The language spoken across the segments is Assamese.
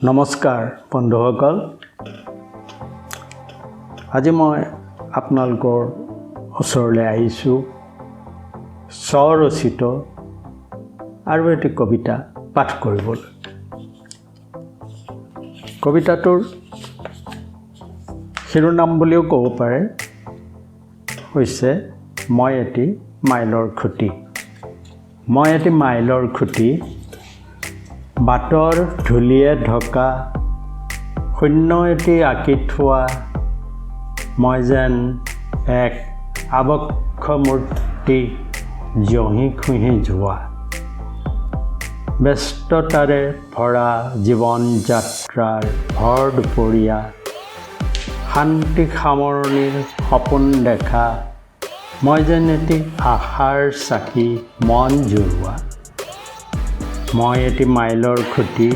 নমস্কাৰ বন্ধুসকল, আজি মই আপোনালোকৰ ওচৰলৈ আহিছোঁ স্বৰচিত আৰু এটি কবিতা পাঠ কৰিবলৈ। কবিতাটোৰ শিৰোনাম বুলিও ক'ব পাৰে হৈছে মই এটি মাইলৰ খুঁটি। মই এটি মাইলৰ খুঁটি, বাটৰ ধূলিয়ে ঢকা শূন্য এটি আঁকি থোৱা, মই যেন এক আবক্ষ মূৰ্তি জঁহি খুঁহি যোৱা। ব্যস্ততাৰে ভৰা জীৱন যাত্ৰাৰ ভৰ দুপৰীয়া শান্তি সামৰণিৰ সপোন দেখা, মই যেন এটি আশাৰ চাকি মন জুৰোৱা। মই এটি মাইলৰ খুঁটি,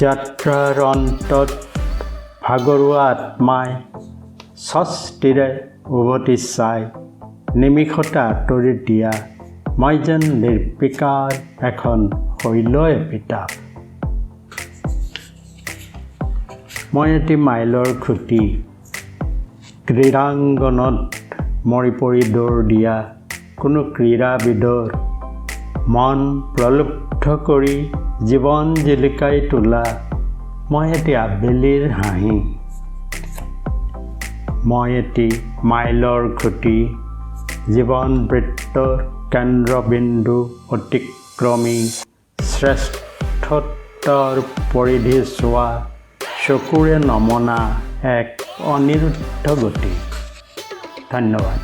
যাত্ৰাৰ অন্তত ভাগৰুৱা আত্মাই স্বস্তিৰে উভতি চাই নিমিষতে আঁতৰি দিয়া, মই যেন নিৰ্বিকাৰ এখন শৈল এপিতাপ। মই এটি মাইলৰ খুঁটি, ক্ৰীড়াংগনত মৰি পৰি দৌৰ দিয়া কোনো ক্ৰীড়াবিদৰ মন প্ৰলুব্ধ কৰি জীৱন জিলিকাই তোলা, মই এটি আবেলিৰ হাঁহি। মই এটি মাইলৰ খুঁটি, জীৱন বৃত্তৰ কেন্দ্ৰবিন্দু অতিক্ৰমী শ্ৰেষ্ঠত্বৰ পৰিধি চোৱা চকুৰে নমনা এক অনিৰুদ্ধ গতি। ধন্যবাদ।